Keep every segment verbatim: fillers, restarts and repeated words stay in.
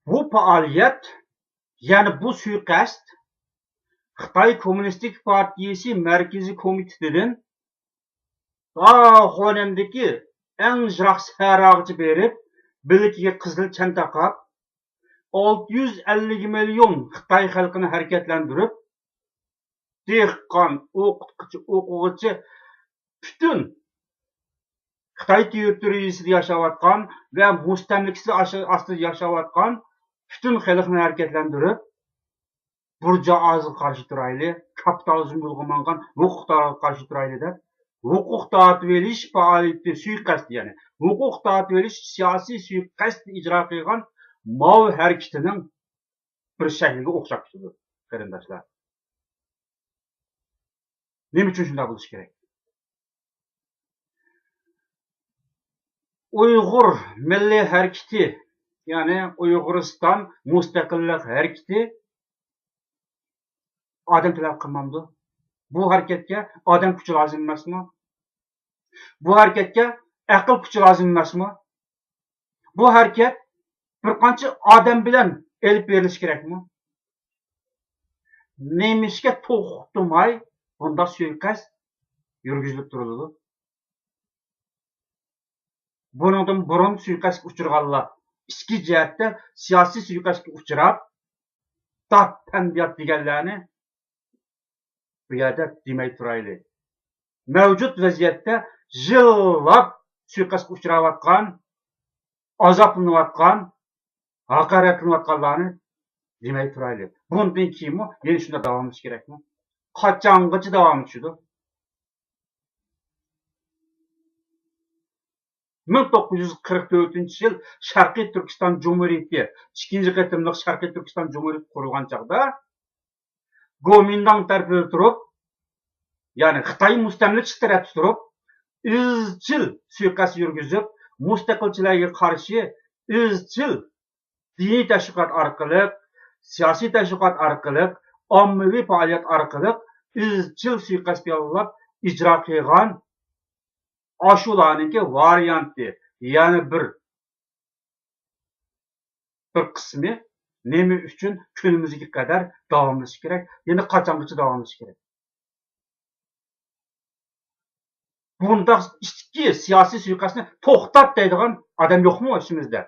بۇ پائالىيەت، يەنى بۇ سۇيىقەست خىتاي كوممۇنىستىك پارتىيىسى مەركىزىي كومىتېتىدىن تا خۇنەندىكى ئەڭ يىراق سەھراغىچە بېرىپ، بىلىكىگە قىزىل چەن تاقاپ، ئالتە يۈز ئەللىك مىليون خىتاي خەلقىنى ھەرىكەتلەندۈرۈپ، دېھقان، ئوقۇتقۇچى، ئوقۇغۇچى، پۈتۈن خىتاي تېررىتورىيىسىدا ياشاۋاتقان ۋە مۇستەملىكىسى ئاشا-، ئاستىدا ياشاۋاتقان پۈتۈن خەلقنى ھەرىكەتلەندۈرۈپ، بۇرجۇئازىيەگە قارشى تۇرايلى، كاپىتالىزم يولىغا ماڭغان ھوقۇقدارلارغا قارشى تۇرايلى دەپ، ھوقۇق تارتىۋېلىش پائالىيىتى، سۇيىقەستى، يەنى ھوقۇق تارتىۋېلىش سىياسىي سۇيىقەستى ئىجرا قىلغان ماۋۇ ھەرىكىتىنىڭ بىر شەكلىگە ئوخشاپ كېتىدۇ، قېرىنداشلار. نېمە ئۈچۈن شۇنداق بولۇشى كېرەك؟ ئۇيغۇر مىللىي ھەرىكىتى، يەنى ئۇيغۇرىستان مۇستەقىللىق ھەرىكىتى ئادەم تەلەپ قىلمامدۇ؟ بۇ ھەرىكەتكە ئادەم كۈچى لازىم ئەمەسمۇ؟ بۇ ھەرىكەتكە ئەقىل كۈچى لازىم ئەمەسمۇ؟ بۇ ھەرىكەت بىر قانچە ئادەم بىلەن ئېلىپ بېرىلىشى كېرەكمۇ؟ نېمىشقا توختىماي بۇنداق سۇيىقەست يۈرگۈزۈلۈپ تۇرۇلىدۇ؟ بۇنىڭدىن بۇرۇن سۇيىقەستكە ئۇچرىغانلار، ئىچكى جەھەتتە سىياسىي سۇيىقەستكە ئۇچراپ، داد پەندىيات دېگەنلەرنى بۇ يەردە دېمەي تۇرايلى. مەۋجۇت ۋەزىيەتتە يىللاپ سۇيىقەستكە ئۇچراۋاتقان، ئازابلىنىۋاتقان، ھاقارەتلىنىۋاتقانلارنى دېمەي تۇرايلى. بۇندىن كېيىنمۇ يەنە شۇنداق داۋاملىشىشى كېرەكمۇ؟ قاچانغىچە داۋاملىشىدۇ؟ مىڭ توققۇز يۈز قىرىق تۆتىنچى يىل شەرقىي تۈركىستان جۇمھۇرىيىتى، ئىككىنچى قېتىملىق شەرقىي تۈركىستان جۇمھۇرىيىتى قۇرۇلغان چاغدا، گومىنداڭ تەرىپىدە تۇرۇپ، يەنى خىتاي مۇستەملىكىچىلىك تەرەپتە تۇرۇپ، ئىزچىل سۇيىقەست يۈرگۈزۈپ، مۇستەقىلچىلەرگە قارشى ئىزچىل دىنىي تەشۋىقات ئارقىلىق، سىياسىي تەشۋىقات ئارقىلىق، ئاممىۋى پائالىيەت ئارقىلىق ئىزچىل سۇيىقەست پىلانلاپ ئىجرا قىلغان ئاشۇلارنىڭكى ۋارىيانتى، يەنە بىر، بىر قىسمى نېمە ئۈچۈن كۈنىمىزگە قەدەر داۋاملىشىشى كېرەك؟ يەنە قاچانغىچە داۋاملىشىشى كېرەك؟ بۇنداق ئىچكى سىياسىي سۇيىقەستنى توختات دەيدىغان ئادەم يوقمۇ ئىچىمىزدە؟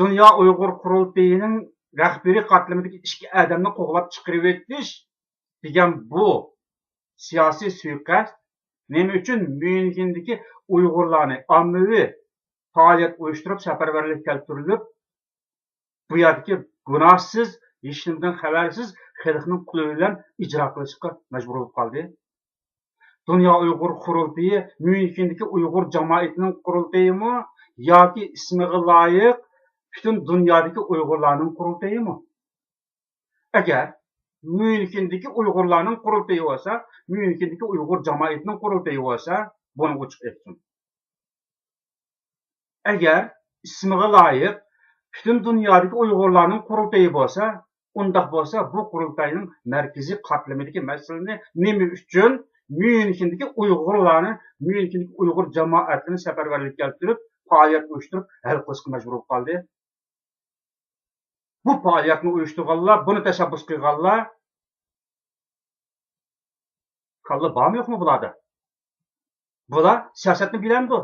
دۇنيا ئۇيغۇر قۇرۇلتىيىنىڭ رەھبىرىي قاتلىمىدىكى ئىككى ئادەمنى قوغلاپ چىقىرىۋېتىش دېگەن بۇ سىياسىي سۇيىقەست نېمە ئۈچۈن ميۇنخېندىكى ئۇيغۇرلارنى ئاممىۋى پائالىيەت ئۇيۇشتۇرۇپ، سەپەرۋەرلىك كەلتۈرۈلۈپ، بۇ يەردىكى گۇناھسىز، ھېچنېمىدىن خەۋەرسىز خەلقنىڭ قولى بىلەن ئىجرا قىلىشقا مەجبۇر بولۇپ قالدى. دۇنيا ئۇيغۇر قۇرۇلتىيى ميۇنخېندىكى ئۇيغۇر جامائىتىنىڭ قۇرۇلتىيىمۇ ياكى ئىسمىغا لايىق پۈتۈن دۇنيادىكى ئۇيغۇرلارنىڭ قۇرۇلتىيىمۇ؟ ئەگەر ميۇنخېندىكى ئۇيغۇرلارنىڭ قۇرۇلتىيى بولسا، ميۇنخېندىكى ئۇيغۇر جامائىتىنىڭ قۇرۇلتىيى بولسا، بۇنى ئوچۇق ئېيتسۇن. ئەگەر ئىسمىغا لايىق پۈتۈن دۇنيادىكى ئۇيغۇرلارنىڭ قۇرۇلتىيى بولسا، ئۇنداق بولسا بۇ قۇرۇلتاينىڭ مەركىزىي قاتلىمىدىكى مەسىلىنى نېمە ئۈچۈن ميۇنخېندىكى ئۇيغۇرلارنى، ميۇنخېندىكى ئۇيغۇر جامائەتلىرىنى سەپەرۋەرلىككە كەلتۈرۈپ، پائالىيەت ئۇيۇشتۇرۇپ ھەل قىلىشقا مەجبۇر بولۇپ قالدى؟ بۇ پائالىيەتنى ئۇيۇشتۇرغانلار، بۇنى تەشەببۇس قىلغانلار كاللا بارمۇ يوقمۇ بۇلاردا؟ بۇلار سىياسەتنى بىلەمدۇ؟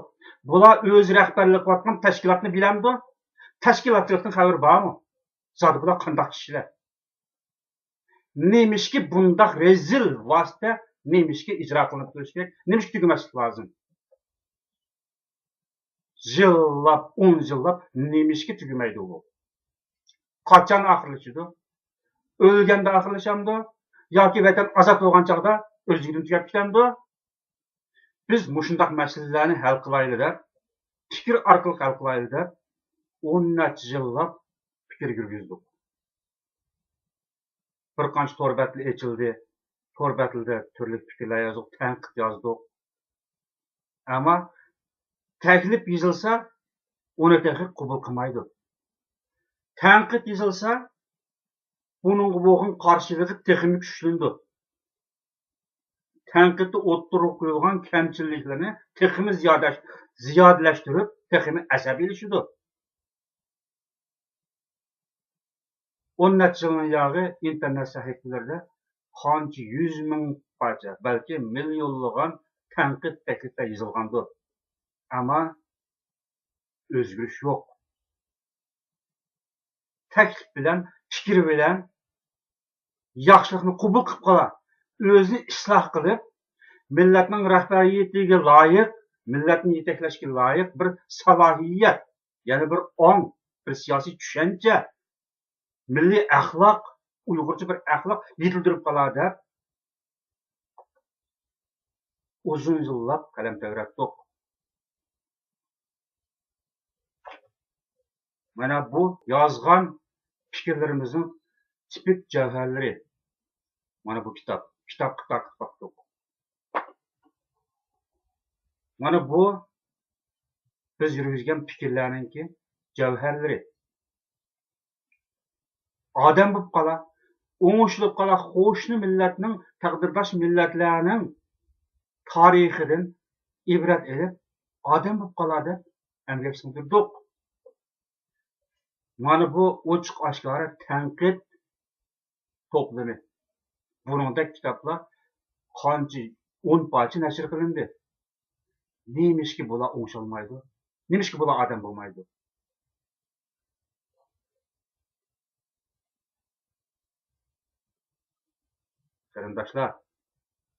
بۇلار ئۆزى رەھبەرلىك قىلىۋاتقان تەشكىلاتنى بىلەمدۇ؟ تەشكىلاتچىلىقتىن خەۋىرى بارمۇ؟ زادى بۇلار قانداق كىشىلەر؟ نېمىشقا بۇنداق رەزىل ۋاسىتە نېمىشقا ئىجرا قىلىنىپ تۇرۇشى كېرەك؟ نېمىشقا تۈگىمەسلىك لازىم؟ يىللاپ، ئون يىللاپ نېمىشقا تۈگىمەيدۇ بۇ؟ قاچان ئاخىرلىشىدۇ؟ ئۆلگەندە ئاخىرلىشامدۇ؟ ياكى ۋەتەن ئازاد بولغان چاغدا ئۆزلۈكىدىن تۈگەپ كېتەمدۇ؟ بىز مۇشۇنداق مەسىلىلەرنى ھەل قىلايلى دەپ، پىكىر ئارقىلىق ھەل قىلايلى دەپ، ئون نەچچە يىللاپ پىكىر يۈرگۈزدۇق. بىر قانچە تور بەتلىرى ئېچىلدى. تور بەتلىرىدە تۈرلۈك پىكىرلەر يازدۇق، تەنقىد يازدۇق. ئەمما تەكلىپ يېزىلسا، ئۇنى تېخى قوبۇل قىلمايدۇ. تەنقىد يېزىلسا، بۇنىڭغا بولغان قارشىلىقى تېخىمۇ كۈچلىنىدۇ. تەنقىدتە ئوتتۇرىغا قويۇلغان كەمچىلىكلەرنى تېخىمۇ زىيادە-، زىيادىلەشتۈرۈپ، تېخىمۇ ئەسەبىيلىشىدۇ. ئون نەچچە يىلنىڭ ياغى ئىنتېرنېت سەھىپىلىرىدە قانچە يۈز مىڭ پارچە، بەلكى مىليونلىغان تەنقىد تەكلىپلەر يېزىلغاندۇ. ئەمما ئۆزگىرىش يوق. تەكلىپ بىلەن، پىكىر بىلەن ياخشىلىقنى قوبۇل قىلىپ قالا، ئۆزىنى ئىسلاھ قىلىپ، مىللەتنىڭ رەھبەرىيىتىگە لايىق، مىللەتنى يېتەكلەشكە لايىق بىر سالاھىيەت، يەنى بىر ئاڭ، بىر سىياسىي چۈشەنچە، مىللىي ئەخلاق، ئۇيغۇرچە بىر ئەخلاق يېتىلدۈرۈپ قالا دەپ، ئۇزۇن يىللاپ قەلەم تەۋرەتتۇق. مانا بۇ يازغان پىكىرلىرىمىزنىڭ تىپىك جەۋھەرلىرى. مانا بۇ كىتاب. كىتابقا تارتىپ باقتۇق. مانا بۇ بىز يۈرگۈزگەن پىكىرلەرنىڭكى جەۋھەرلىرى. ئادەم بولۇپ قالا، ئوڭشىلىپ قالا، قوشنا مىللەتنىڭ، تەقدىرداش مىللەتلەرنىڭ تارىخىدىن ئىبرەت ئېلىپ، ئادەم بولۇپ قالا دەپ ئەمگەك سىڭدۈردۇق. مانا بۇ ئوچۇق ئاشكارا تەنقىد توپلىمى. بۇنىڭدەك كىتابلار قانچە ئون پارچە نەشر قىلىندى. نېمىشقا بۇلار ئوڭشالمايدۇ؟ نېمىشقا بۇلار ئادەم بولمايدۇ؟ قېرىنداشلار،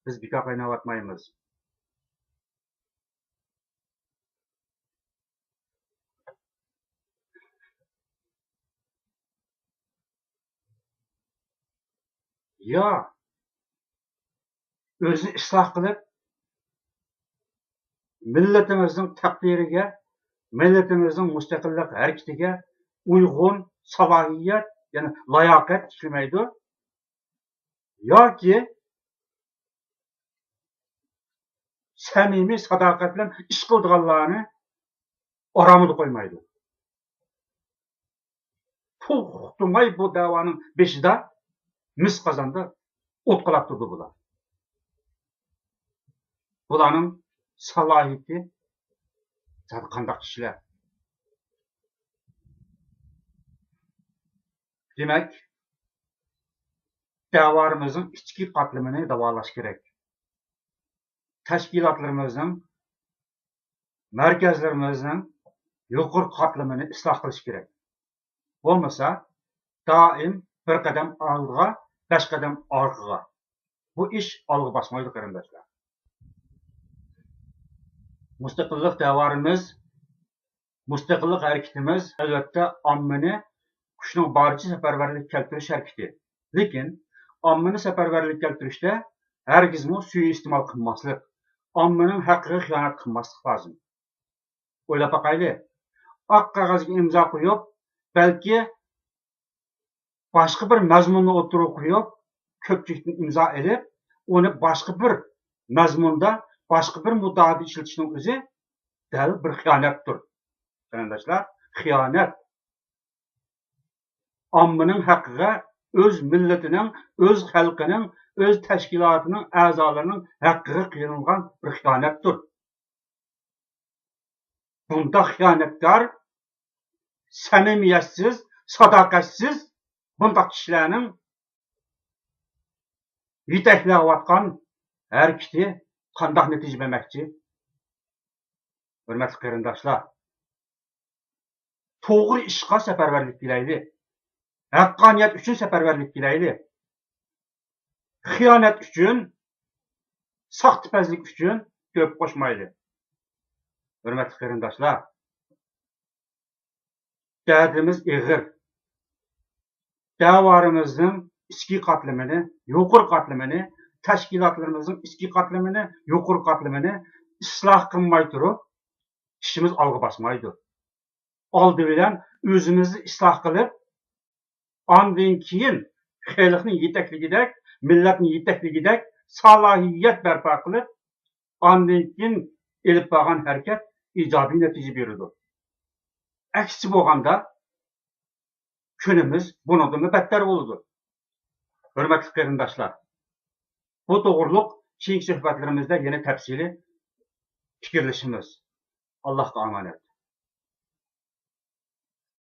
بىز بىكار قايناۋاتمايمىز. يا ئۆزىنى ئىسلاھ قىلىپ، مىللىتىمىزنىڭ تەقدىرىگە، مىللىتىمىزنىڭ مۇستەقىللىق ھەرىكىتىگە ئۇيغۇن سالاھىيەت، يەنى لاياقەت تىكلىمەيدۇ، ياكى سەمىمىي ساداقەت بىلەن ئىش قىلىدىغانلارنى ئارامىدا قويمايدۇ. توختىماي بۇ دەۋانىڭ بېشىدا، مىس قازاندا ئوت قالاپ تۇرىدۇ بۇلار. بۇلارنىڭ سالاھىيىتى زادى قانداق كىشىلەر؟ دېمەك، دەۋالىرىمىزنىڭ ئىچكى قاتلىمىنى داۋالاش كېرەك. تەشكىلاتلىرىمىزنىڭ، مەركەزلىرىمىزنىڭ يۇقىرى قاتلىمىنى ئىسلاھ قىلىش كېرەك. بولمىسا، دائىم بىر قەدەم ئالدىغا، بەش قەدەم ئارقىغا. بۇ ئىش ئالغا باسمايدۇ، قېرىنداشلار. مۇستەقىللىق دەۋالىرىمىز، مۇستەقىللىق ھەرىكىتىمىز، ئەلۋەتتە، ئاممىنى كۈچنىڭ بارىچە سەپەرۋەرلىككە كەلتۈرۈش ھەرىكىتى. لېكىن ئاممىنى سەپەرۋەرلىككە كەلتۈرۈشتە ھەرگىزمۇ سۇيىئىستېمال قىلماسلىق، ئاممىنىڭ ھەققىگە خىيانەت قىلماسلىق لازىم. ئويلاپ باقايلى. ئاق قەغەزگە ئىمزا قويۇپ، بەلكى باشقا بىر مەزمۇننى ئوتتۇرىغا قويۇپ، كۆپچىلىكتىن ئىمزا ئېلىپ، ئۇنى باشقا بىر مەزمۇندا، باشقا بىر مۇددىئادا ئىشلىتىشنىڭ ئۆزى دەل بىر خىيانەتتۇر. قېرىنداشلار، خىيانەت. ئاممىنىڭ ھەققىگە، ئۆز مىللىتىنىڭ، ئۆز خەلقىنىڭ، ئۆز تەشكىلاتىنىڭ ئەزالىرىنىڭ ھەققىگە قىلىنغان بىر خىيانەتتۇر. بۇنداق خىيانەتكار، سەمىمىيەتسىز، ساداقەتسىز بۇنداق كىشىلەرنىڭ يېتەكلەۋاتقان ھەرىكىتى قانداق نەتىجە بەرمەكچى؟ ھۆرمەتلىك قېرىنداشلار، توغرا ئىشقا سەپەرۋەرلىك بېرەيلى. ھەققانىيەت ئۈچۈن سەپەرۋەرلىك بېرەيلى. خىيانەت ئۈچۈن، ساختىپەزلىك ئۈچۈن كۆپ قوشمايلى. ھۆرمەتلىك قېرىنداشلار، دەردىمىز ئېغىر. دەۋالىرىمىزنىڭ ئىچكى قاتلىمىنى، يۇقىرى قاتلىمىنى، تەشكىلاتلىرىمىزنىڭ ئىچكى قاتلىمىنى، يۇقىرى قاتلىمىنى ئىسلاھ قىلماي تۇرۇپ، ئىشىمىز ئالغا باسمايدۇ. ئالدى بىلەن ئۆزىمىزنى ئىسلاھ قىلىپ، ئاندىن كېيىن خەلقنى يېتەكلىگۈدەك، مىللەتنى يېتەكلىگۈدەك سالاھىيەت بەرپا قىلىپ، ئاندىن كېيىن ئېلىپ بارغان ھەرىكەت ئىجابىي نەتىجە بېرىدۇ. ئەكسىچە بولغاندا، كۈنىمىز بۇنىڭدىنمۇ بەتتەر بولىدۇ. ھۆرمەتلىك قېرىنداشلار، بۇ توغرۇلۇق كېيىنكى سۆھبەتلىرىمىزدە يەنە تەپسىلىي پىكىرلىشىمىز. ئاللاھقا ئامانەت.